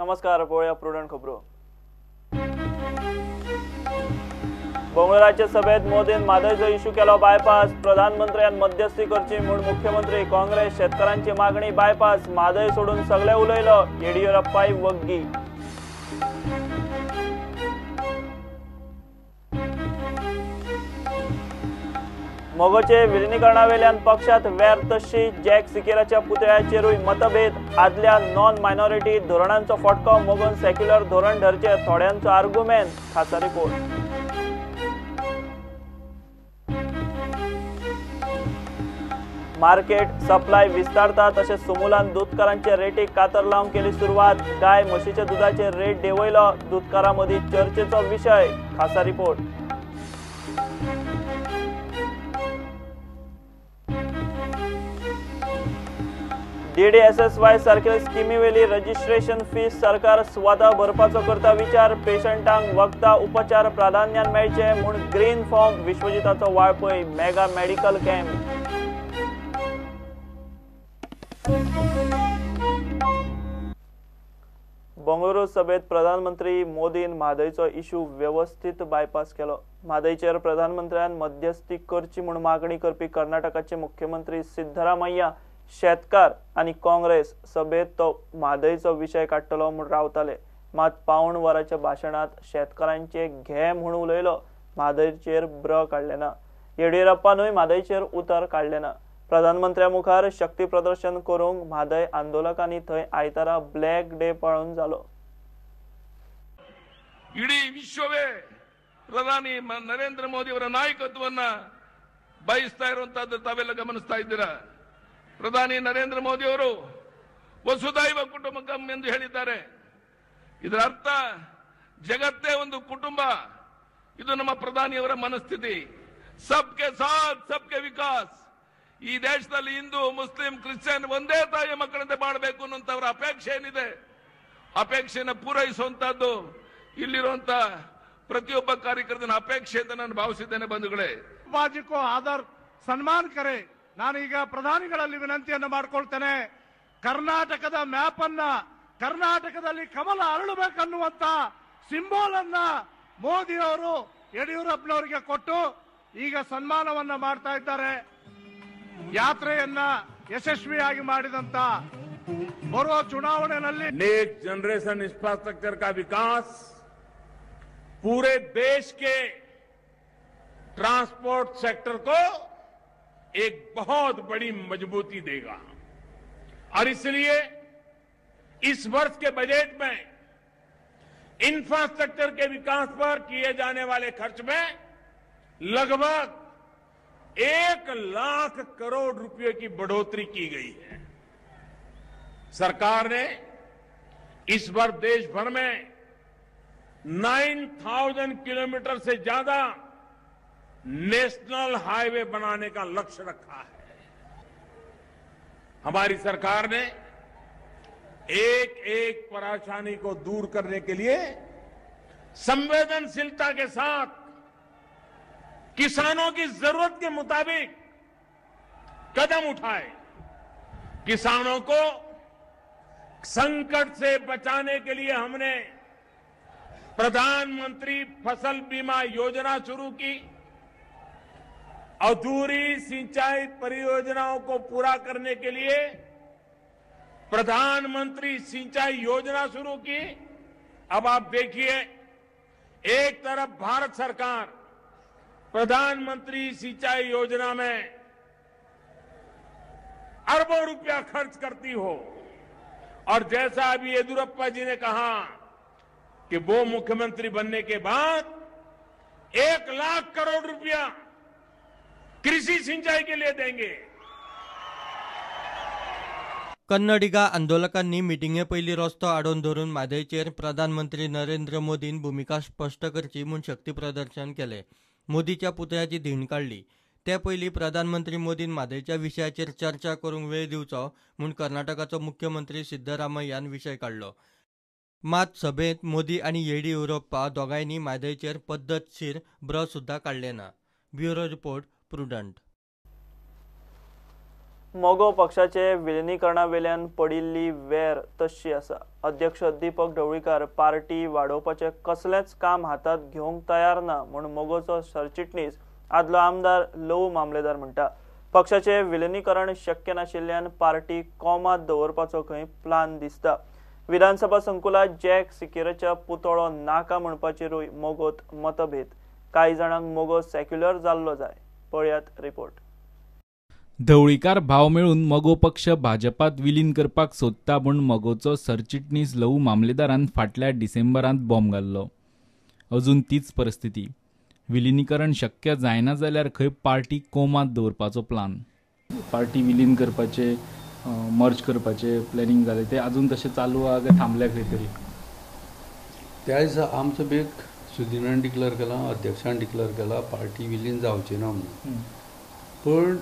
नमस्कार, पळोवया प्रुडंट खबरो. बंगळुराचे सभेत मोदीन म्हादयचो इश्यू केलो बायपास. प्रधानमंत्र्यान मध्यस्थी करची म्हूण मुख्यमंत्री काँग्रेस शेतकारांची मागणी बायपास. म्हादय सोडून सगळे उलयलो, येडियुरप्पाय वग्गी. मगोचे विलिनीकरणावेल्यान पक्षात वेर तशी जॅक सिकेराच्या पुतळ्याचेरूय मतभेद. आदल्या नॉन मायनॉरिटी धोरणांचो फटको मगोन सेक्युलर धोरण धरचे थोड्यांचो आर्ग्युमेंट. खासा रिपोर्ट. मार्केट सप्लाय विस्तारता तशें सुमुलान दूदकारांचे रेटीक कातर लावंक केली सुरवात. गाय म्हशीच्या दुदाचे रेट देंवयलो. दूदकारां मदीं चर्चेचो विशय. खासा रिपोर्ट. DDSSY सारखे स्किमीवेली रजिस्ट्रेशन फीस सरकार स्वता भरपाचो करता विचार. पेशंटांक वखदां उपचार प्राधान्यान मेळचे म्हूण ग्रीन फॉर्म. विश्वजिताचो Valpoi mega medical camp. Bengaluru सभेत प्रधानमंत्री मोदीन म्हादयचो इश्यू वेवस्थीत बायपास केलो. म्हादयचेर प्रधानमंत्र्यान मध्यस्थी करची म्हूण मागणी करपी कर्नाटकाचे मुख्यमंत्री सिद्धरामय्या, शेतकार आनी काँग्रेस सभेत तो म्हादयचो विशय काडटलो म्हूण रावताले. मात पाऊण वराच्या भाशणांत शेतकारांचे घे म्हूण उलयलो, म्हादयचेर ब्र काडलें ना. येडियुरप्पानूय म्हादयचेर उतर काडलें ना. प्रधानमंत्र्या मुखार शक्ती प्रदर्शन करूंक म्हादय आंदोलकांनी थंय आयतारा ब्लॅक डे पाळून जालो. ಇಡೀ ವಿಶ್ವವೇ ಪ್ರಧಾನಿ ನರೇಂದ್ರ ಮೋದಿ ಅವರ ನಾಯಕತ್ವವನ್ನ ಬಯಸ್ತಾ ಇರುವಂತಹದ್ದು ತಾವೆಲ್ಲ ಗಮನಿಸ್ತಾ ಇದ್ದೀರಾ. ಪ್ರಧಾನಿ ನರೇಂದ್ರ ಮೋದಿ ಅವರು ವಸುದೈವ ಕುಟುಂಬಕಂ ಎಂದು ಹೇಳಿದ್ದಾರೆ. ಇದರ ಅರ್ಥ ಜಗತ್ತೇ ಒಂದು ಕುಟುಂಬ. ಇದು ನಮ್ಮ ಪ್ರಧಾನಿಯವರ ಮನಸ್ಥಿತಿ. ಸಬ್ಕೆ ಸಾಥ್ ಸಬ್ಕೆ ವಿಕಾಸ್. ಈ ದೇಶದಲ್ಲಿ ಹಿಂದೂ ಮುಸ್ಲಿಂ ಕ್ರಿಶ್ಚಿಯನ್ ಒಂದೇ ತಾಯಿಯ ಮಕ್ಕಳಂತೆ ಮಾಡಬೇಕು ಅನ್ನುವಂಥವರ ಅಪೇಕ್ಷೆ ಏನಿದೆ, ಅಪೇಕ್ಷೆಯನ್ನು ಪೂರೈಸುವಂತಹದ್ದು ಇಲ್ಲಿರುವಂತ ಪ್ರತಿಯೊಬ್ಬ ಕಾರ್ಯಕರ್ತನ ಅಪೇಕ್ಷೆ ಅಂತ ನಾನು ಭಾವಿಸಿದ್ದೇನೆ. ಬಂಧುಗಳೇ, ಬಾಜಿಕೋ ಆದರ್ ಸನ್ಮಾನ್ ಕರೆ. ನಾನೀಗ ಪ್ರಧಾನಿಗಳಲ್ಲಿ ವಿನಂತಿಯನ್ನು ಮಾಡಿಕೊಳ್ತೇನೆ, ಕರ್ನಾಟಕದ ಮ್ಯಾಪ್ ಅನ್ನ, ಕರ್ನಾಟಕದಲ್ಲಿ ಕಮಲ ಅರಳಬೇಕನ್ನುವಂತ ಸಿಂಬಲ್ ಅನ್ನ ಮೋದಿ ಅವರು ಯಡಿಯೂರಪ್ಪನವರಿಗೆ ಕೊಟ್ಟು ಈಗ ಸನ್ಮಾನವನ್ನ ಮಾಡ್ತಾ ಇದ್ದಾರೆ. ಯಾತ್ರೆಯನ್ನ ಯಶಸ್ವಿಯಾಗಿ ಮಾಡಿದಂತ ಬರುವ ಚುನಾವಣೆಯಲ್ಲಿ नेक्स्ट जनरेशन इंफ्रास्ट्रक्चर का विकास पूरे देश के ट्रांसपोर्ट सेक्टर को एक बहुत बड़ी मजबूती देगा और इसलिए इस वर्ष के बजट में इंफ्रास्ट्रक्चर के विकास पर किए जाने वाले खर्च में लगभग 1 लाख करोड़ रुपए की बढ़ोतरी की गई है. सरकार ने इस वर्ष देश भर में 9,000 किलोमीटर से ज्यादा नेशनल हाईवे बनाने का लक्ष्य रखा है. हमारी सरकार ने एक एक परेशानी को दूर करने के लिए संवेदनशीलता के साथ किसानों की जरूरत के मुताबिक कदम उठाए. किसानों को संकट से बचाने के लिए हमने प्रधानमंत्री फसल बीमा योजना शुरू की. अधूरी सिंचाई परियोजनाओं को पूरा करने के लिए प्रधानमंत्री सिंचाई योजना शुरू की. अब आप देखिए, एक तरफ भारत सरकार प्रधानमंत्री सिंचाई योजना में अरबों रुपया खर्च करती हो और जैसा अभी येदियुरप्पा जी ने कहा कि वो मुख्यमंत्री बनने के बाद 1 लाख करोड़ रुपया कृषि सिंचाई के लिए देंगे. कन्नडिगा आंदोलकांनी मिटिंगे पयलीं रस्तो आडोवन धरून म्हादयचेर प्रधानमंत्री नरेंद्र मोदीन भुमिका स्पश्ट करची म्हूण शक्ती प्रदर्शन केलें. मोदीच्या पुतळ्याची धीण काडली. ते पयलीं प्रधानमंत्री मोदीन म्हादयच्या विशयाचेर चर्चा करूंक वेळ दिवचो म्हूण कर्नाटकाचो मुख्यमंत्री सिद्धरामय्यान विशय काडलो. मात सभेंत मोदी आनी येडियुरप्पा दोगांयनी म्हादयचेर पद्दतशीर ब्र सुद्दां काडलें ना. Bureau report, Prudent. मगो पक्षाचे विलिनीकरणावेल्यान पडिल्ली वेर तशी आसा. अध्यक्ष दीपक ढवळीकार पार्टी वाडोवपाचें कसलेंच काम हातांत घेवंक तयार ना म्हूण मगोचो सरचिटणीस आदलो आमदार लवू मामलेदार म्हणटा. पक्षाचे विलिनीकरण शक्य नाशिल्ल्यान पार्टी कोमात दवरपाचो खंय प्लान दिसता. विधानसभा संकुलात जॅक सिकेराच्या पुतळो नाका म्हणपाचेरूय मगोत मतभेद. कांय जाणांक मगो सेक्युलर जाल्लो जाय. पळयात रिपोर्ट. ढवळीकार भाव मेळून मगो पक्ष भाजपात विलीन करपाक सोदता म्हूण मगोचो सरचिटणीस लवू मामलेदारान फाटल्या डिसेंबरांत बॉम्ब घाल्लो. अजून तीच परिस्थिती. विलिनीकरण शक्य जायना जाल्यार खंय पार्टी कोमात दवरपाचो प्लान. पार्टी विलीन करपाचे मर्ज करपाचे प्लॅनिंग जालें ते अजून तशें चालू आहा काय थांबल्या खंय तरी? त्या दिसा आमचो बेग सुदिनान डिक्लेर केला, अध्यक्षान डिक्लेर केला पार्टी विलीन जावची ना म्हणून. पण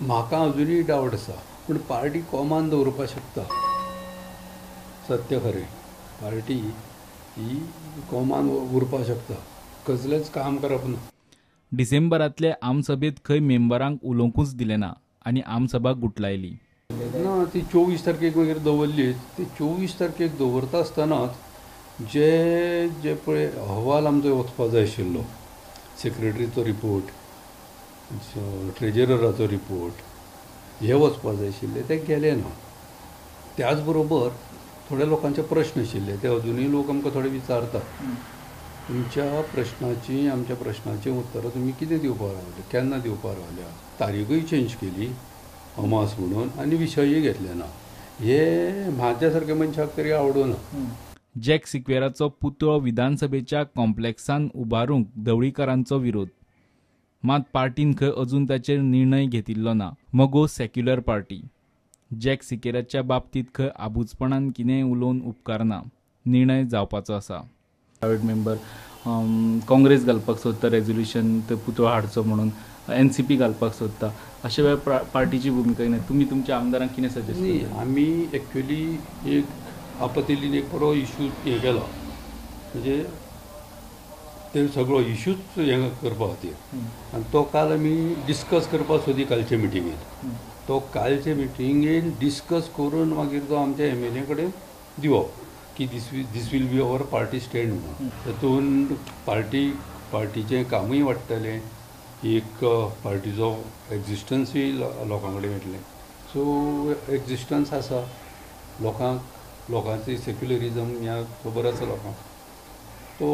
म्हाका अजुनूय डावट आसा, पूण पार्टी कोमान दवरपाक शकता. सत्य खरें, पार्टी ही कोमान उरपाक शकता, कसलेंच काम करप ना. डिसेंबरांतले आमसभेंत खंय मेंबरांक उलोवंकूच दिलें ना आनी आमसभा गुटलायली ना. ती 24 तारखेक मागीर दवरली. ती 24 तारखेक दवरता आसतनाच जे जे पळय अहवाल आमचो वचपा जाय आशिल्लो, सेक्रेटरीचो रिपोर्ट, ट्रेजरराचो रिपोर्ट, हे वचपा जाय आशिल्ले ते गेले ना. त्याच बरोबर थोड्या लोकांचे प्रश्न आशिल्ले ते अजुनूय लोक आमकां थोडे विचारतात, तुमच्या प्रश्नाची आमच्या प्रश्नाची उत्तरां तुमी कितें दिवपाक रावले, केन्ना दिवपाक रावल्या, तारीखूय चेंज केली अमास म्हणून आनी विशयूय घेतले ना. हे म्हाज्या सारक्या मनशाक तरी आवडना. जॅक सिक्वेराचो पुतळो विधानसभेच्या कॉम्प्लेक्सान उबारूंक ढवळीकारांचो विरोध. मात पार्टीन खंय अजून ताचेर निर्णय घेतिल्लो ना. मगो सेक्युलर पार्टी. जॅक सिकेराच्या बाबतींत खंय आबूजपणान कितेंय उलोवन उपकारना. निर्णय जावपाचो आसा. प्रायव्हेट मेंबर काँग्रेस घालपाक सोदता रेजोल्युशन, ते पुतळो हाडचो म्हणून, एनसीपी घालपाक सोदता. अशा वेळार पार्टीची भुमिका कितें? तुमी तुमच्या आमदारांक कितें सजेस्ट करता? आमी एक्चुअली एक आपत्तीन एक बरो इशू हें केला, म्हणजे ते सगळो इशूच हें करपा खातीर. आनी तो काल आमी डिस्कस करपाक सोदी कालचे मिटिंगेन. तो कालचे मिटिंगेन डिस्कस करून मागीर तो आमच्या एमएलए कडेन दिवप की this will be our party stand म्हणून. तातूंत पार्टीचें कामूय वाडटलें, एक पार्टीचो एक्जिस्टन्सूय लोकां कडेन मेळटलें. सो एक्जिस्टन्स आसा लोकांक, लोकांचे सेक्युलरिजम ह्या खबर आसा लोकांक. तो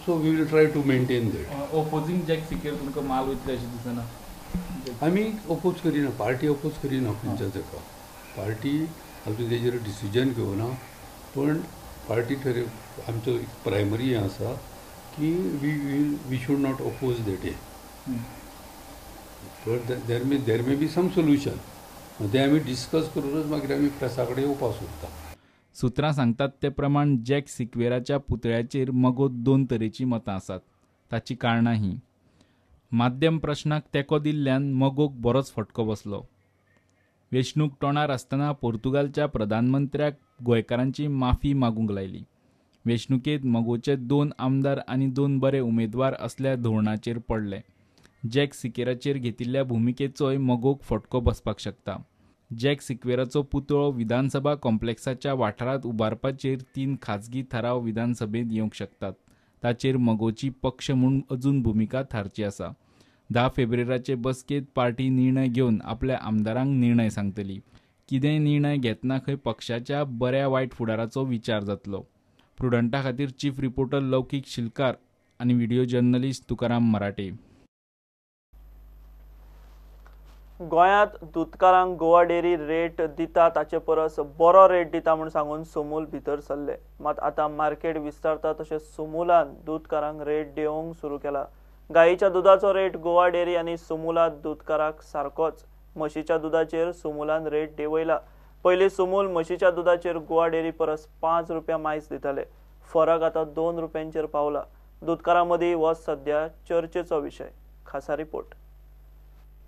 so we will try to maintain that. Opposing Jack Sequeira तुमकां माल वयतले अशें दिसना? आमी ओपोज करिना, पार्टी ओपोज करिना खंयच्याच हेका. पार्टी अजून तेजेर डिसिजन घेवना, पण पार्टी ठरय आमचो प्रायमरी हें आसा की we should not oppose that हें. पण there may be some solution, तें आमी डिस्कस करूनच मागीर आमी प्रेसा कडेन येवपाक सोदता. सूत्रां सांगतात ते प्रमाण जॅक सिक्वेराच्या पुतळ्याचेर मगोत दोन तरेचीं मतां आसात. ताचीं कारणां हीं. माध्यम प्रश्नाक तेंको दिल्ल्यान मगोक बरोच फटको बसलो. वेंचणूक तोंडार आसतना पोर्तुगालच्या प्रधानमंत्र्याक गोंयकारांची माफी मागूंक लायली. वेंचणुकेंत मगोचे 2 आमदार आनी 2 बरे उमेदवार असल्या धोरणाचेर पडले. जॅक सिकेराचेर घेतिल्ल्या भुमिकेचोय मगोक फटको बसपाक शकता. जॅक सिक्वेराचो पुतळो विधानसभा कॉम्प्लेक्साच्या वाठारांत उबारपाचेर 3 खाजगी थाराव विधानसभेंत येवंक शकतात. ताचेर मगोची पक्ष म्हूण अजून भुमिका थारची आसा. 10 फेब्रुवारीचे बसकेंत पार्टी निर्णय घेवन आपल्या आमदारांक निर्णय सांगतली. कितेंय निर्णय घेतना खंय पक्षाच्या बऱ्या वायट फुडाराचो विचार जातलो. प्रुडंटा खातीर चीफ रिपोर्टर लौकीक शिलकार आनी व्हिडिओ जर्नलिस्ट तुकाराम मराठे. गोंयांत दुदकारांक गोवा डेअरी रेट दिता ताचे परस बरो रेट दिता म्हूण सांगून सुमूल भितर सरले. मात आतां मार्केट विस्तारता तशें सुमुलान दुदकारांक रेट देंवोवंक सुरू केला. गायीच्या दुदाचो रेट गोवा डेअरी आनी सुमुलात दुदकाराक सारकोच. म्हशीच्या दुदाचेर सुमुलान रेट देंवयला. पयलीं सुमूल म्हशीच्या दुदाचेर गोवा डेअरी परस 5 रुपया मायज दिताले. फरक आतां 2 रुपयांचेर पावला. दुदकारां मदीं हो सद्या चर्चेचो विशय. खासा रिपोर्ट.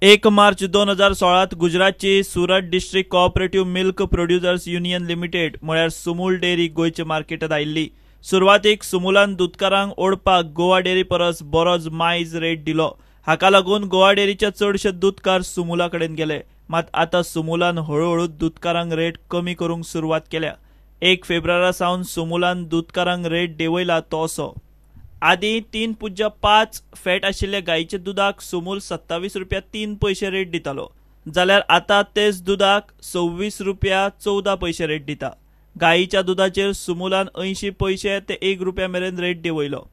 1 मार्च 2016 गुजरातची Surat district cooperative milk producers union limited म्हळ्यार सुमूल डेअरी गोंयच्या मार्केटांत आयिल्ली. सुरवातीक सुमुलान दुदकारांक ओडपाक गोवा डेअरी परस बरोच मायज रेट दिलो. हाका लागून गोवा डेअरीचे चडशे दुदकार सुमुला कडेन गेले. मात आतां सुमुलान हळुहळू दुदकारांक रेट कमी करूंक सुरवात केल्या. 1 फेब्रुवारा सावन सुमुलान दुदकारांक रेट देंवयला तो असो. आदीं 3.05 फॅट आशिल्ल्या गायीच्या दुदाक सुमूल 27 रुपया 3 पयशे रेट दितालो, जाल्यार आतां तेच दुदाक 26 रुपया 14 पयशे रेट दिता. गायीच्या दुदाचेर सुमुलान 80 पयशे ते 1 रुपया मेरेन रेट देंवयलो.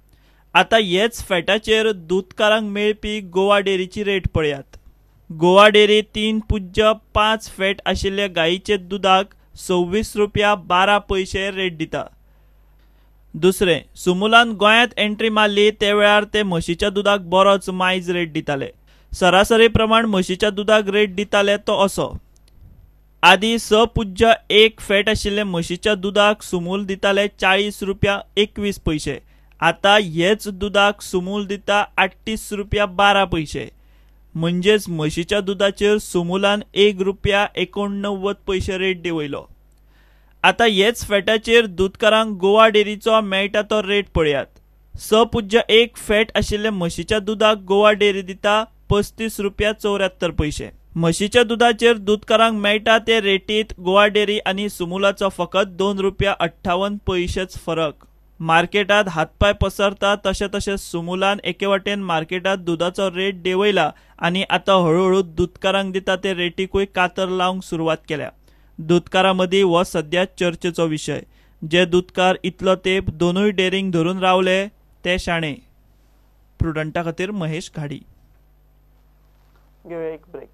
आतां हेच फॅटाचेर दुदकारांक मेळपी गोवा डेअरीची रेट पळयात. गोवा डेअरी 3.05 फॅट आशिल्ल्या गायीच्या दुदाक 26 रुपया 12 पयशे रेट दिता. दुसरें, सुमुलान गोंयांत एंट्री मारली ते वेळार ते म्हशीच्या दुदाक बरोच मायज रेट दिताले. सरासरी प्रमाण म्हशीच्या दुदाक रेट दिताले तो असो. आदीं 6.01 फॅट आशिल्ले म्हशीच्या दुदाक सुमूल दिताले 40 रुपया 21 पयशे, आतां हेच दुदाक सुमूल दिता 38 रुपया 12 पयशे. म्हणजेच म्हशीच्या दुदाचेर सुमुलान 1 रुपया 89 पयशे रेट देंवयलो. आतां हेच फॅटाचेर दुदकारांक गोवा डेअरीचो मेळटा तो रेट पळयात. 6.01 फॅट आशिल्ले म्हशीच्या दुदाक गोवा डेअरी दिता 35 रुपया 74 पयशे. म्हशीच्या दुदाचेर दुदकारांक मेळटा ते रेटीत गोवा डेअरी आनी सुमुलाचो फकत 2 रुपया 58 पयशेच फरक. मार्केटात हातपाय पसरता तशें तशें सुमुलान एके वाटेन मार्केटात दुदाचो रेट देंवयला आनी आतां हळुहळू दुदकारांक दिता ते रेटीकूय कातर लावंक सुरवात केल्या. दुदकारां मदीं हो सद्या चर्चेचो विशय. जे दुदकार इतलो तेंप दोनूय डेअरींक धरून रावले ते शाणे. प्रुडंटा खातीर महेश घाडी. घेवया एक ब्रेक.